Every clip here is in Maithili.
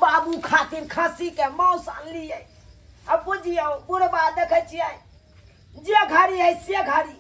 बाबू खातिर खस्सी के मांस आनलियै। अब बुझियौ बुढ़बा देखै छियै जे घड़ी है से घड़ी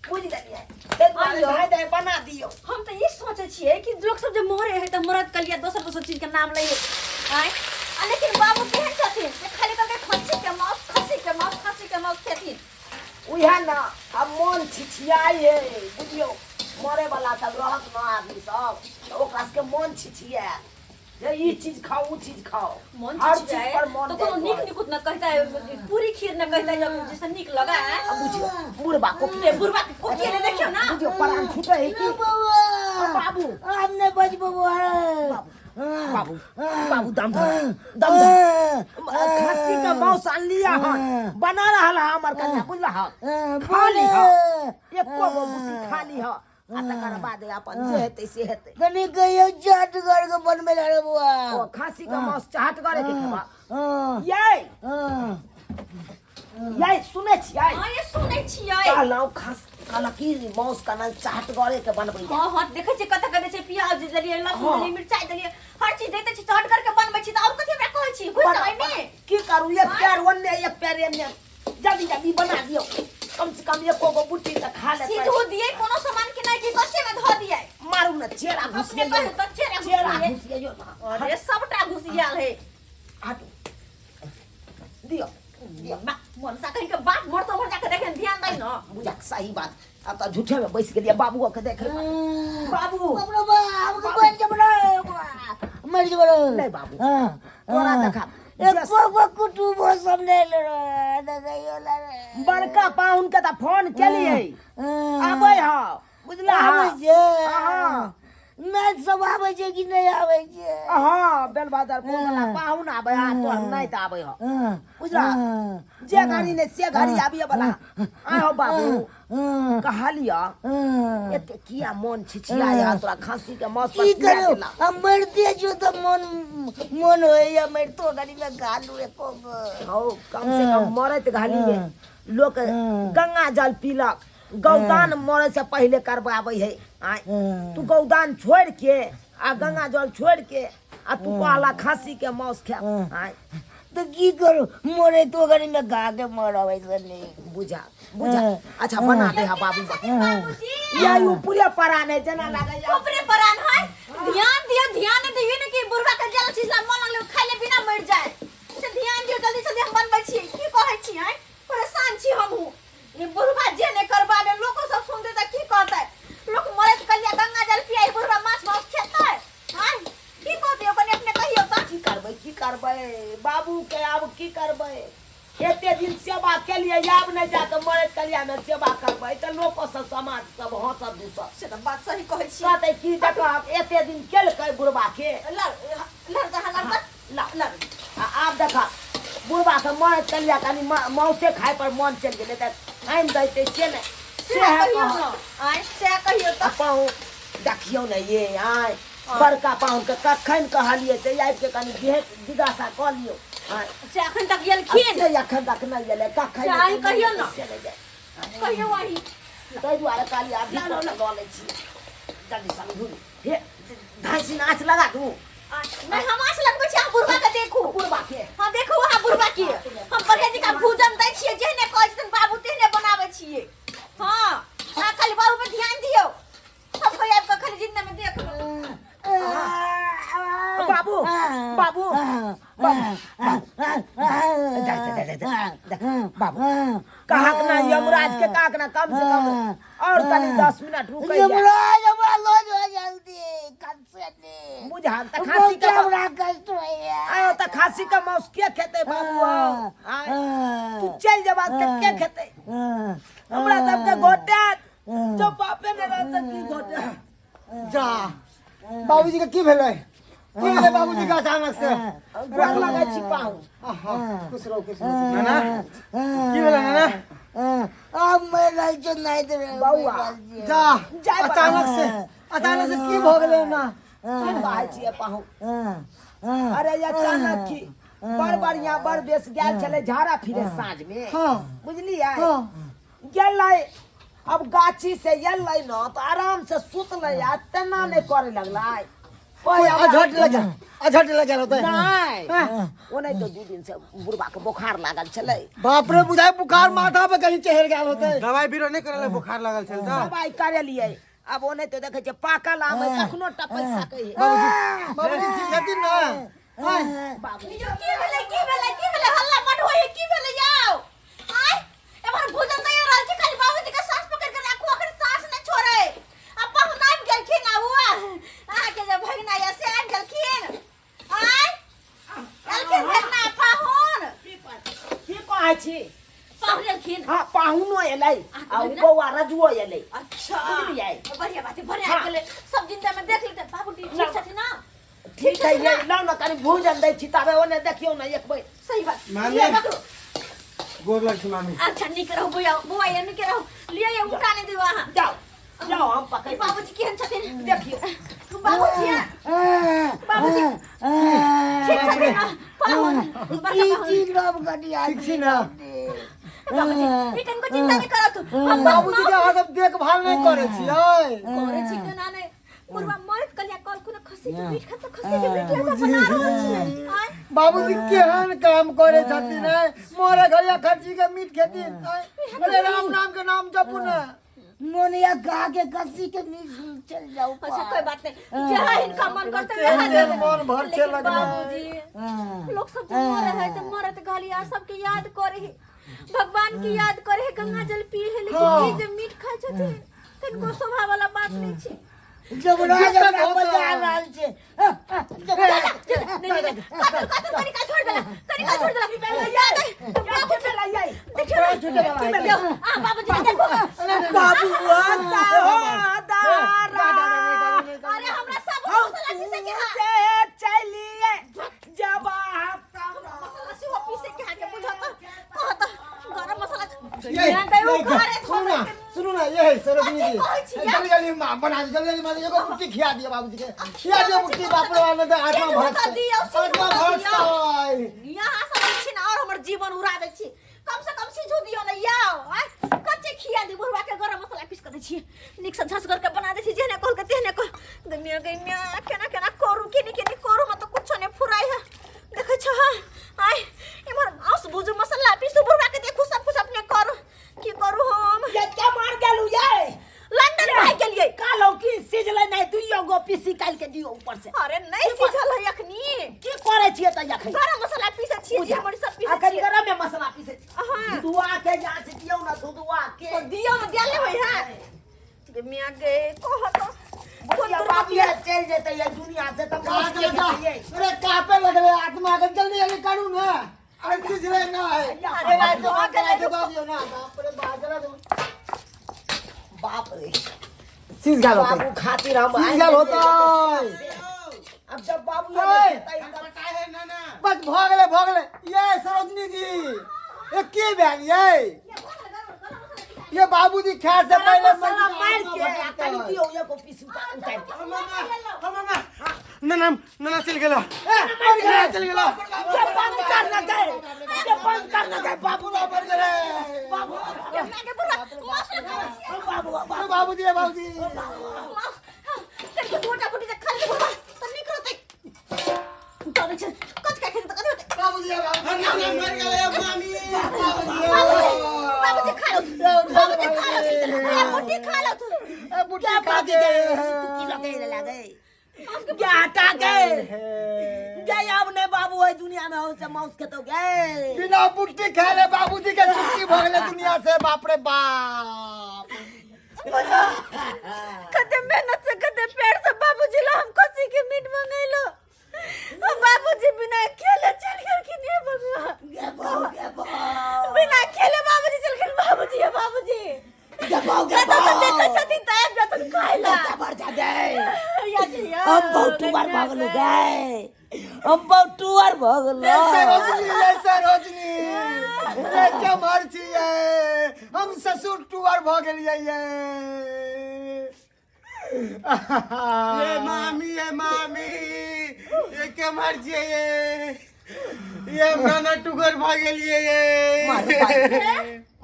बुझि गेलियै, ताहि दुआरे आइयो। धाय धाय बना दियौ। हम तऽ ई सोचै छियै कि लोक सब जे मरे है तऽ मरद के लिए दोसर दोसर चीज के नाम लै है आँय, आ लेकिन बाबू केहन छथिन जे खाली कहलकै खस्सी के मांस, खस्सी के मांस, खस्सी के मांस खेथिन। उएह ने आब मोन छिछियाइ है बुझियौ, मरे वाला सब रहत न आदमी सब तऽ ओकरा सबके मोन छिछियाएल जे ई चीज खाओ ऊ चीज खाओ। मन हर चीज चीज है पर मन तो कोनो जाइत नीक रहत। निकुत न कहता है, पूरी खीर न कहता है जब जैसे नीक लगा है। अब बुझियौ बुढ़बा कोकी ए, बुढ़बा के कोकी ले देखियो ना। बुझियौ परान छूटे है की बौआ बाबू। हम नहीं बचबो बौआ। बाबू बाबू दम धर दम धर, खस्सी के मांस आन लिया हन, बना रहल है हमर कन्या, बुझल हन? खा ली ह एको गो बुटी खा ली ह आ तकर बाद अपन जे हेतै से हेतै। कनी कहियो चाट कर के बनबे ला रे बौआ। ओ खांसी के मांस चाट करे के खेबा? हाँ। यै हाँ। यै सुनै छियै? हाँ ये सुनै छियै। कहलहुँ खास कहलक की मांस कना चाट करे के बनबै। हाँ हाँ देखै छियै कतऽ कतऽ छै, प्याज देलियै, लहसुन हाँ। देलियै, मिरचाई देलियै, हर चीज दैते छी, चट करके बनबै छी, तऽ आओर कथी हमरा कहै छी? घुसि बना- जाउ एहिमे। की करू, एक पैर ओन्ने एक पैर एन्ने, जल्दी जल्दी बना दियौ, कम से कम एको गो बुटी तऽ खा लेतै। सिझो दियै कोनो सामान के नहि कि कच्चे में धऽ दियै? मारू ने चेरा घुस अपने गेलियै। कहू तऽ चेरा घुसि चेरा गेलियै। घुसि गेलियै ने। अरे सबटा घुसि गेल है। हटू दियौ दियौ। बा, मनसा कहीं के बाप मरतो मर जाके देखे ध्यान दै न। बुझा सही बात, अब तऽ झूठे में बैस गेलियै बाबू के देखे। बाबू बाप रे बाप, हमके मर जब रे बौआ, मर जब रे। नहीं बाबू, हाँ, तोरा हाँ। देखा, एको गो कुटुम्ब सब नहीं ले रे, देखैयो ला रे। बड़का पाहुन के तऽ फोन केलियै, हाँ। आबै हौ बुझला? आबै छै? हाँ। नाच सब आबै छै कि नहि आबै छै? हाँ, बेलभादर वाला पाहुन आबै हा, तोहर नहि तऽ आबै हौ हाँ, बुझला? हाँ, जे गाड़ी नहि से गाड़ी आबिए वाला आय हौ बाबू। हाँ, कहलिया हाँ। एते किया मन छिछिया है तोरा खांसी के मौस पर की किया करू देला? हम मरते छो तऽ मन मन होइया मरतो घड़ी में खा लू एको गो। हौ कम से कम मरैत घाली में लोक हाँ। गंगा जल पीलक, गौदान मरे से पहिले करबाबै है आय। हाँ। तू गौदान छोड़ के आ गंगा जल छोड़ के आ तू कहला खांसी के मांस खा आय। तऽ की करू, मरे तो घड़ी में खा के मरब ऐसे नहीं। बुझा बुझा। हाँ। अच्छा बना दे हा बाबू। बाबूजी ये you पूरे परान है जना लागे या। ऊपरे परान है, ध्यान दियो, ध्यान नहीं दियो ने कि बुढ़वा के जल चीज ला मन लगले खाइ ले बिना मर जाए, से ध्यान दियो। जल्दी जल्दी हम बनबै छी, की कहै छी आय, परेशान छी हमहूँ। ई बुढ़वा जे नहि करबाबे, लोको सब सुनते तऽ की कहतै? लोक मरैत कलिया गंगा जल पियाई, बुढ़वा माछ मांस खेतै आय, की कहतै? ओकरे अपने कहियौ तऽ। की करबै की करबै बाबू के, आब की करबै? एते दिन सेवा केलियै, आब नहि जाके मरैत कलिया में सेवा करबै तऽ लोको सब समाज सब हंसत दूसत। से तऽ बात सही कहै छी। कहतै की देखब एते दिन केलकै बुढ़वा के। लड़ लड़ तऽ लड़ ला लड़ आ आब देख बुढ़वा के मरैत कलिया कनि मांसे खाय पर मन चलि गेलै तऽ आनि दैतै से नहि से से है कहियौ कहत। ने आँय, से कहियौ आ तऽ। पाहुन देखियौ ने ये आँय, बड़का पाहुन के कखन कहलियै से आबि के कनि भेंट जिज्ञासा कऽ लियौ आँय। से अखन तक आ गेलखिन? से एखन तक नहि एलै, कखन से अहीं एतै, कहियौ ने। से नहि जाय। कहियौ अहीं। ताहि दुआरे कहलियै अभी ला, ला, ला। लऽ लै छी जल्दी सन घुमि हे धाँसी नाच लगा दू। नहीं हम आँच लगबै छी, अहाँ बुढ़वा के देखू। बुढ़वा के? हाँ देखू अहाँ बुढ़वा के, हम बढ़िया जकाँ भूजन दै छियै, जेहने कहै छथिन बाबू तेहने बनाबै छियै। हाँ अहाँ खाली बाबू पर ध्यान दियौ, सब कोइ आबि कऽ खाली जिंदा में देख लो। बाबू बाबू बाबू जा जा जा जा जा बाबू, कहाक ना यमराज के कहाक ना कम से कम और तनी 10 मिनट रुकै जा। यमराज हमरा लऽ जाओ जल्दी कंसे ने बुझा त खांसी के हमरा कष्ट होइया। आयो त खांसी के मांस के खेतै बाबू? आय तू चल जबा त के खेतै? हमरा सबके घोटे जो बापे ने रहत की घोटे? जा बाबूजी के की भेलै, की भेलै बाबूजी के अचानक से? गोर लगै छी पाहु। आहा, खुश रहो खुश रहो। नाना की भेलै नाना? आब मरि रहल छौ नहीं दे बौआ। जा जाय बा। अचानक से की भऽ गेलै ना? की कहै छियै पाहु, अरे अचानक की, बड़ बढ़िया बड़ बेस गेल छलै झाड़ा फिरे साँझ में। हाँ। बुझलियै? हाँ। गेलै, अब गाछी से एलै न तऽ आराम से सुतलै आ तेना नहि करे लगलै। कोई अझट लग अझट लग होतै। नहि, ओ नहि तऽ 2 दिन से बुढ़बा के बोखार लागल छलै। बाप रे, बुझाय बुखार माथा पे कहीं चढ़ गेल होतै। दवाई बीरो नहि करल, बुखार लागल छल तऽ दवाई करेलियै। आब ओ नहि तऽ देखै छियै पाकल आम है, कखनो टपकि सकै है। बाबूजी, बाबूजी ठीक छथिन ने? बाबू की भेलै, की भेलै, की भेलै? हल्ला बड होय है, की भेलै यौ? आय एमहर भोजन तैयार रहल छै, खाली बाबूजी के साँस पकड़ के राखू, अखन साँस नहि छोड़े। आ पाहुन आबि गेलखिन, आ ओ अहाँके जे भगना यऽ से आबि गेलखिन। आय एलखिन भगना पाहुन? की कहै छी? पाहुन एलखिन? हाँ, पाहुनो एलै आ ओ बौआ रजुओ एलै। अच्छा, बुझलियै? बढ़िया बात है, बढ़िया। हाँ। आबि गेलै सब जिंदा में देख लेते। बाबूजी ठीक छथिन ना? ठीक छै। ये लाउ ने, कनि भोजन दै छी ताबे ओने देखियौ ने एक बेर। सही बात। मामी। लिअ पकड़ू। गोर लग छी मामी। अच्छा, नीक रहू बौआ, बौआ ये, नीक रहू। लिअ ये, उठा नहि दियौ अहाँ। जाउ जाउ, हम पकड़। बाबूजी केहन छथिन? देखियौ। बाबूजी, बाबूजी ठीक छथिन ना? पाहुन, बड़का की पाहुन। चीज बाबू कटिया? ठीक छी ने? बाबूजी, ई तनिको चिंता नहि करत, हम बाबूजी के अहाँ सब देखभाल नहि करै छियै? करै छी, केना नहि। बुढ़वा मरत कलिया कल कोनो खस्सी के मीट खाता, खस्सी के मीट लगा बना रहल छियै। आँय? बाबूजी केहन काम करे छथिन है, मोरे घरिया खर्ची के मीट खेथिन? अरे राम नाम के नाम जपू ने। मोन या गा के कसी के मीट चल जाओ। अच्छा, कोई बात नहीं, जहाँ हिनका मन करते केहन वहाँ देर देबै। मन भर छै लेकिन लगना। बाबूजी, लोग सब जो मरे है तो मरत गालिया सबके याद करे है, भगवान के याद करे है, गंगा जल पिए है, लेकिन हाँ। ई जे मीट खाइ छथिन तनिको शोभा वाला बात नहीं छै। जबरा दिक्कत जबरा होता। बजा रहल छै। नहीं, नहीं, नहीं, कातुर कातुर, कनिका छोड़ देला, कनिका छोड़ देला। बाबूजी देखियो प्राण छूटे वाला है। ना, आ बाबूजी देखो। बाबू दारा। अरे हमरा सब मसाला पीसे के हा। चलिए जब मसाला सेहो पीसे के हा के बुझत कहत गरम मसाला ये, ध्यान दैउ ये, घरे। सुनू ना, सुनू ना, ये है सरोजिनी कथी जी। कहै छी यार? जल्दी जल्दी बना दियौ, जल्दी जल्दी बना दियौ, एगो बुट्टी खिया दियौ बाबूजी के, खिया दियौ बुट्टी। बाप रे बाप, नहीं तो आत्मा सिंदूर भड़कतै। तऽ दियौ, सिंदूर आत्मा तऽ दियौ। भड़कतै। यहाँ सब छी ने और हमर जीवन उड़ा दै छी। कम से कम सिझू दियौ ने यौ। आँय, कच्चे खिया दी बुढ़वा के? गरम मसाला पीस के दै छी, नीक से झस करके बना दै छी, जेहने कहलकै तेहने कह गै। गै म्या, केना केना करू, केने केने करू, हम तऽ कुछो नहि फुराइ है। देखै छ? आँय, एम्हर माउस भुजू, मसाला पीसू, बुढ़वा के देखू, सब कुछ अपने करू। की करू हम? ये क्या मार गेलू ये? लंदन भागि गेलियै। कालो की सिझलै नहि, दुइयो गो पीसी काटि के दियौ ऊपर से। अरे नहि सिझल है अखनी। की करै छियै तऽ अखन? गरम मसाला पीसै छियै जे हमर सब पीसै अखन छियै। गरमे मसाला पीसै छी? हाँ। धुधुआ के जाँच दियौ ने, धुधुआ के। तो दियो में दिया ले होई है गे मियां गे, कहो तो कोन बुढ़िया दुर्गतिया। बाबू चलि जेतै ये दुनिया से तऽ कहाँ माउस के चले जा? खेतियै। अरे कापे लगले आत्मा के, जल्दी जल्दी करू ने, अरे सिझले ना है। अरे अरे रात भऽ में गेलै। करा के दऽ दियौ ना। बाप रे बाप, जरा दो। बाप रे। सिझ गेल होतै। बाबू खातिर हम सिझ आइ गेल होतै। अब जब बाबू ओए! खेतै तब पता है ना ना। बस भऽ गेलै, भऽ गेलै। ये सरोजनी जी, ये के भेल ये? ये बाबूजी खाय से गरम पहिले मसाला मर मारि के आ कनि दियौ एगो पीस उतारि के। ना ना ना, चल गेला, ना चल गेला। ये बंद कर ना गए, ये बंद कर ना गए बाबू। मर गेलै। बाबू। मियां के बुढ़वा मसाला खाइ छियै। बाबू, बाबू। बाबूजी, बाबूजी। माउस तनिको मोटा मोटी जे खा लेतै बुढ़वा तऽ नीक रहतै। डरै छै कच का खेतै तऽ कथी होतै? बाबूजी, बाबूजी। ना ना, मर गेलै मामी। बाबूजी, बाबूजी खा लो, बाबूजी खा लो, ए बुट्टी खा लो तू। ए, बुट्टी क्या खा बाबू के गए तू की लगे लागे क्या हटा गए गए? अब नहीं बाबू है दुनिया में, हो से माउस के तो गए। बिना बुट्टी खाले बाबूजी के छुट्टी भऽ गेलै दुनिया से। बाप रे बाप। कते मेहनत से, कते प्यार से बाबूजी ला हम खस्सी के मीट मंगैलो, बाबूजी बिना खेले चल गेलखिन। हे भगवान। गे बाबू, गे बाबू। बिना खेले बाबूजी चल गेल। बाबूजी, हे बाबूजी। गे बाबू, गे कतौ तऽ देखै बाबू। छथिन तऽ आबि जेथुन खाय ला। मर जा दे। या जी, या। हम बहुत टुअर भऽ गेलहुँ गए, हम बहुत टुअर भऽ ये गेलहुँ। सरोजनी, ये सरोजनी, ये केम्हर छियै? हम ससुर टुअर भऽ गेलियै ये। ये मामी, ये मामी, ये केम्हर छियै ये? ये हम नाना टुगर भऽ गेलियै ये। मार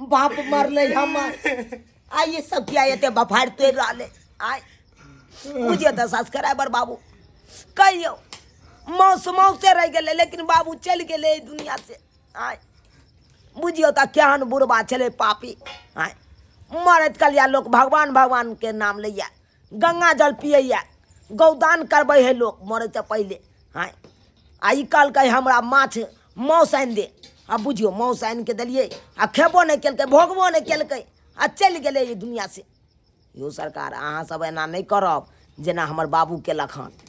बाप, बाप मरलै हमर, आ ये सब किया एते बफाड़ तोड़ि रहलै? आय बुझिए तऽ सब्सक्राइबर बाबू, कहियौ मौस मौसे रहि गेलै लेकिन बाबू चलि गेलै एहि दुनिया से आँय बुझियौ तऽ केहन बुढ़बा छलै पापी आँय मरैत कलिया लोक भगवान भगवानके नाम लैए गंगा जल पियैए गौदान करबै है लोक मरैसँ पहिले आँय आ ई कहलकै हमरा माछ माउस आनि दे आ बुझियौ माउस आनि कऽ देलियै आ खेबो नहि केलकै भोगबो नहि केलकै आ चलि गेलै ई दुनिआँ से यौ सरकार अहाँ सब एना नहि करब जेना हमर बाबू केलक हन।